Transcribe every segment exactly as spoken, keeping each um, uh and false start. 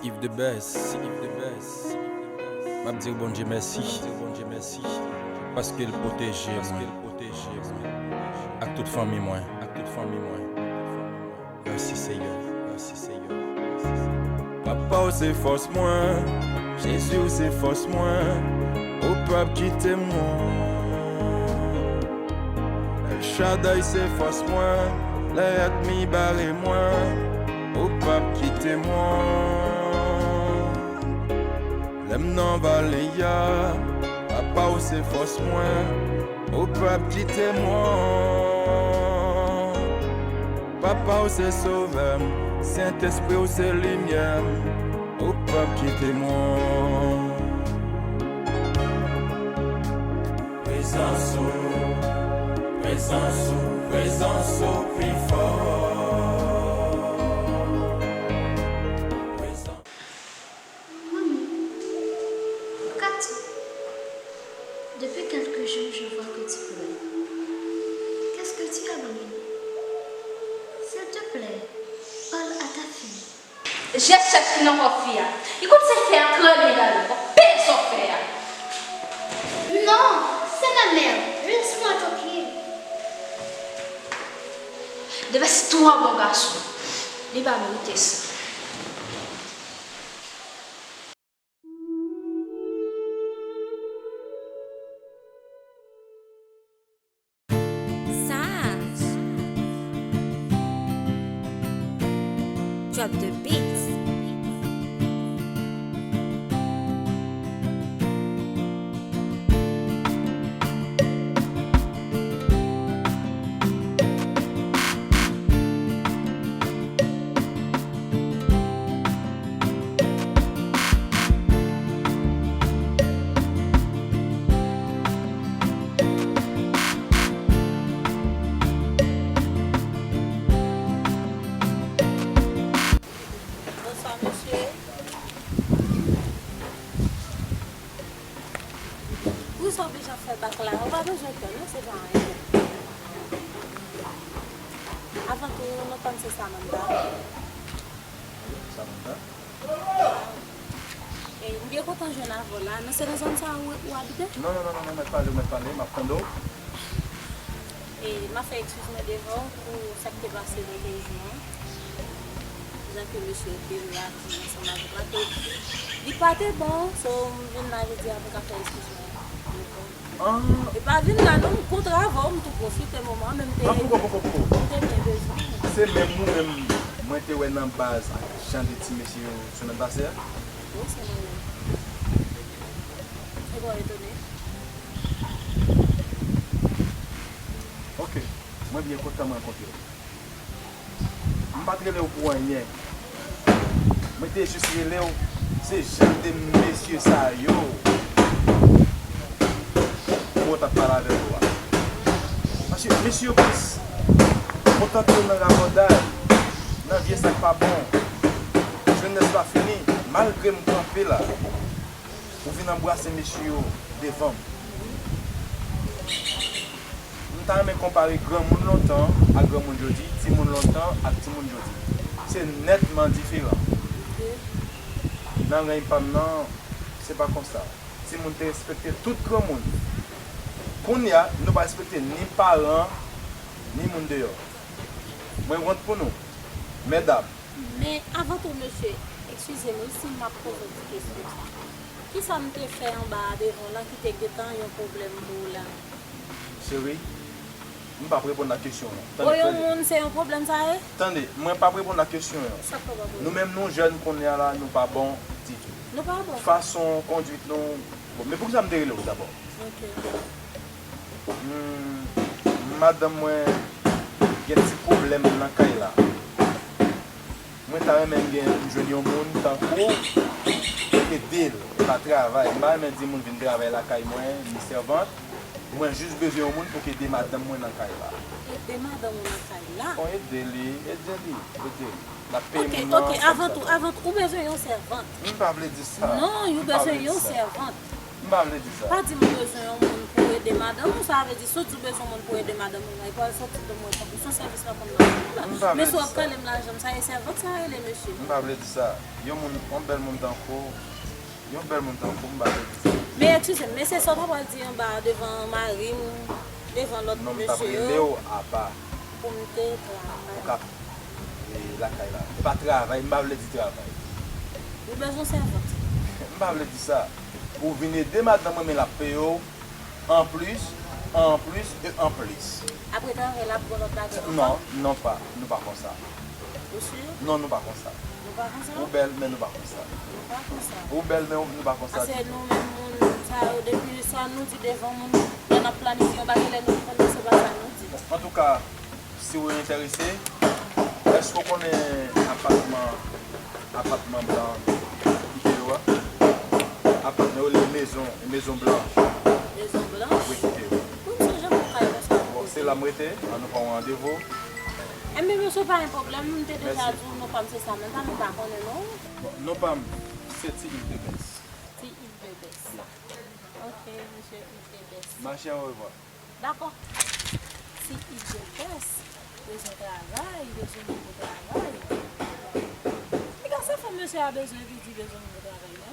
Yves the Best, Yves the Best. M ap di Bondye mèsi, Bondye mèsi, paske l pwoteje mwen, pwoteje mwen, ak tout fanmi mwen, ak tout fanmi mwen. Mèsi Seyè, mèsi Seyè. Papa w se fòs mwen, Jezi w se fòs mwen, ou p ap kite mwen. El Shaddai se fòs mwen, lè ènmi bare mwen, ou p ap kite mwen. Lè m nan vale a, Papa w se fòs mwen, ou p ap kite mwen. Papa w se sovè m, Sentespri w se limyè m, ou p ap kite mwen. Prezans ou, prezans ou, prezans ou pi fò. Prezans. Maman, Cathy, depuis quelques jours, je vois que tu pleures. Qu'est-ce que tu as, ma mimi? S'il te plaît, parle à ta fille. Jès chèch ki nan kò fi a. Li konn se fè a trè byen dayè. Peye sa w fè a. Non, c'est ma mère. Laisse-moi tranquille. Deves twò bon gason. Li pa merite sa. Sa. Drop the beats. Bonswa, mesye. Poukisa w oblije ap fè bak la? Ou pa bezwen pè, non, se pa anyen. Avan tou, non pa m se Samantha. Samantha? E, m byen kontan jwenn avè w la. Non, se nan zòn sa a ou, ou abite? Non, non, non, non, non, mèt pale, mèt pale, m ap tande w. E, m ap fè ekskiz mwen devan w pou sa k te pase lòt jou an. Jan ke mesye te reyaji ansanm avèk la, ke li pa te bon, so m vin la jodi a pou m ka fè ekskiz mwen devan w. Ah. E pa vin la non, m kontre avè w, m tou pwofite moman an, men m te, ah, poko, poko, poko, m te byen bezwen w. Se menm ou menm mwen te wè nan baz ak jan de ti mesye yo semèn pase a? Wi, se mwen menm. Se bon, etone. Ok, mwen byen kontan m rankontre w. M pa t rele w pou anyen. Mwen te jis rele w, se jan de mesye sa yo mwen t ap pale avèk ou a. Paske mesye yo plis kontante yo nan rabòday, nan vye sa k pa bon. Jenès la fini, malgre m kanpe la. Ou vin anbrase mesye yo devan m. M ta renmen konpare granmoun lontan ak granmoun jodi, timoun lontan ak timoun jodi. Se nètman diferan. Nan rèy pa m nan, se pa konsa. Timoun te respekte tout granmoun. Kounye a, nou pa respekte ni paran, ni moun deyò. Mwen wont pou nou, medam. Men, avan tou, mesye, ekskize m wi si m ap poze w ti kesyon sa. Kisa m te fè anba a devan w lan ki te gentan yon pwoblèm pou w la? Cheri, m p ap reponn a kesyon w lan. Tande, o, yon moun, se yon pwoblèm sa ye? Tande, mwen p ap reponn a kesyon w lan. Sa k fè w p ap reponn? Nou menm nou jèn kounye a la, nou pa bon ditou. Nou pa bon? Fason kondwit nou, bon, men poukisa m te rele w dabò? Ok. Hmm, madanm mwen gen ti pwoblèm nan kay la. Mwen ta renmen m gen, m jwenn yon moun tankou w pou ede l, e pa travay. M pa renmen di moun vin travay lakay mwen, ni sèvant. Mwen jis bezwen yon moun pou k ede madanm mwen nan kay la. Ede madanm ou nan kay la? Bon, ede li, ede li, ede li. L ap peye moun nan ansanm. Ok, ok, avan tou, avan tou, ou bezwen yon sèvant. M pa vle di sa. Non, ou bezwen yon sèvant. M pa vle di sa. Pa di m ou bezwen yon moun pou ede madanm ou, sa vle di si w di w bezwen yon moun pou ede madanm ou, e pral soti de mwen tankou se yon sèvis l ap rann nan. M pa vle di sa. Men si w ap kale m lajan m, sa e sèvant sa rele, mesye. M pa vle di sa. Yon moun, yon bèl moun tankou, yon bèl moun tankou m pa vle di sa. Men eskize m, men se sa w ta pral di anba devan mari m, devan lòt mesye yo? Non, m t ap rele w apa. Pou m te travay. Ou ka, e, lakay la. E pa travay, m pa vle di travay. Ou bezwen sèvant? M pa vle di sa. Ou vin ede madanm mwen, men l ap peye w. Anplis, anplis e anplis. Apre travay la, ap gon lòt bagay ankò? Non, non pa, nou pa konsa. Ou si? Non, nou pa konsa. Nou pa konsa? Ou bèl, men nou pa konsa. Nou pa konsa. Ou bèl, men nou pa konsa ditou. Paske nou menm moun sa yo, depi sa nou di devan moun, lè n ap planifye yon bagay, lè nou konn se pa sa nou di. Antouka, si w enterese, èske w konnen apatman, apatman blan ki te yo a? Apatman yo rele mezon, mezon blan. Mezon blan? Wi, ki te yo. Wi, m sonje m wè kay konsa. Bon, se la m rete, an nou pran yon randevou. Enben, mesye, pa gen pwoblèm, m te deja di w non pa m se Samantha, men m pa konnen non. Bon, non pa m, se Ti Iv Debès. Ti Iv Debès. Ok, mesye Iv Debès. Mache, orevwa. Dakò. Ti Iv Debès bezwen travay, bezwen nouvo travay. Piga se fò mesye a bezwen, epi di bezwen nouvo travay la.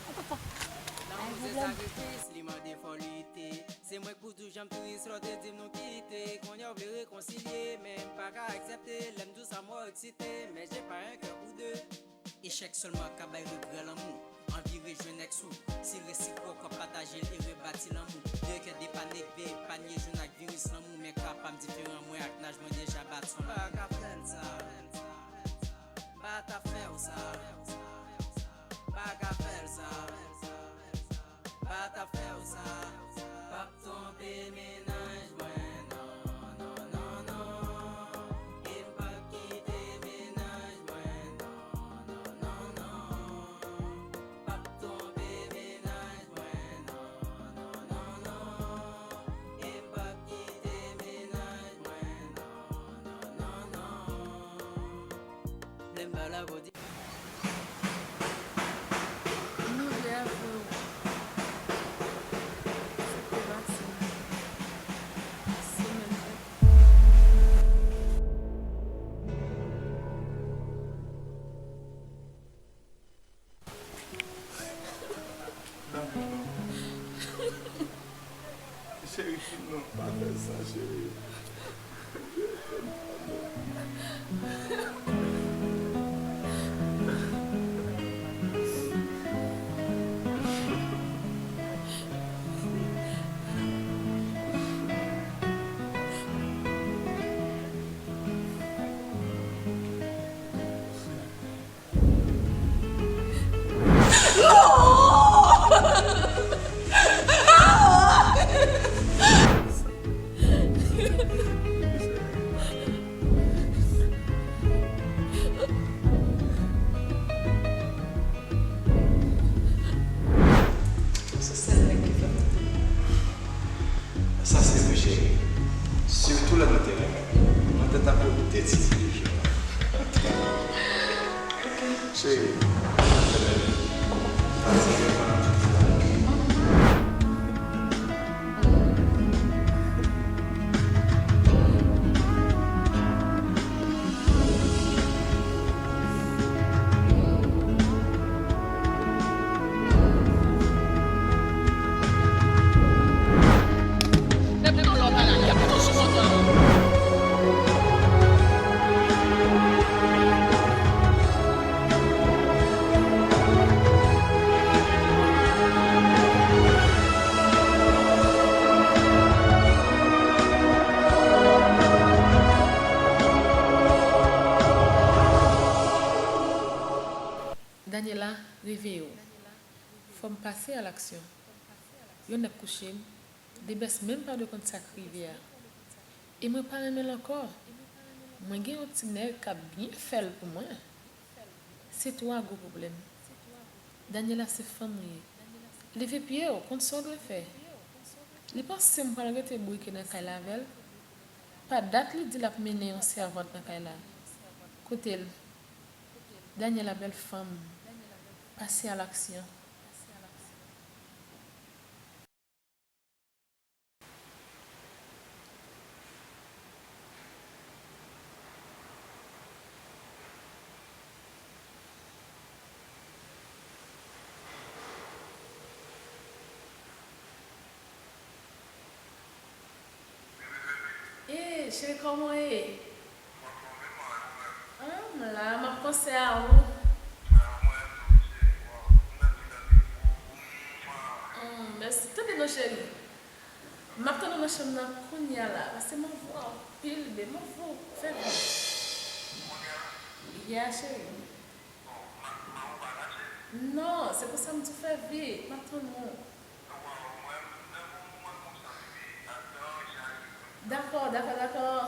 Antouka, pa gen pwoblèm. Li mande fò lite. Se mwen k pou di w jan m tris lè w te di m nou kite. Kounye a w vle rekonsilye, men m pa ka aksepte. Lè m di w sa, m wè w eksite, mais j'ai pas un cœur pour deux. Echèk sèlman ka bay regrè lanmou. Anvi rejwenn èks ou. Si l resi kwè w, w ap pataje l e rebati lanmou. De kè depane k veye epanye jwenn ak viris lanmou. Men ka pa m diferan, mwen ak naj mwen deja bat sou lanmou. Pa ka fè l sa. Pa ta fè w sa. Pa ka fè l sa. Pa ta fè w sa. P ap twonpe mennaj mwen, non, non, non, non. E m p ap kite mennaj mwen, non, non, non, non. P ap twonpe mennaj mwen, non, non, non, non. E m p ap kite mennaj mwen, non, non, non, non. Lè m pa la pou di Nou vle avè w. Se te pase. Se menm jan. Cheri, non, pa fè sa, cheri. Se sèl nèg ki fè m. Sa se vre, cheri. Sitou lè nou te renmen. Mwen te tankou de ti divijon. Cheri, m ap fè bèl. Pati yo pandan tout tan. Daniela, reveye w. Fò m pase a laksyon. Yon nèg kouche m, Debès menm pa dwe konn sa k rive a. E mwen pa renmen l ankò. Mwen gen yon ti nèg k ap byen fè l pou mwen. Se twa gwo pwoblèm. Daniela se fanm ou ye. Leve pye w, konn sa w dwe fè. Li panse m pral rete bourike nan kay la avè l. Pa dat li di l ap mennen yon sèvant nan kay la. Kote l? Daniela bèl fanm. Pase a laksyon. Pase a laksyon. Cheri, kòman w ye? Ah, m la, m ap panse a ou. Hmm, mèsi. Tande non, cheri. M ap tann ou nan chanm nan kounye a la, paske m anvi w anpil, bebe. M anvi w fè vi. Yeah, cheri. Non, se pou sa m di w fè vi. M ap tann ou. Dakò, dakò, dakò.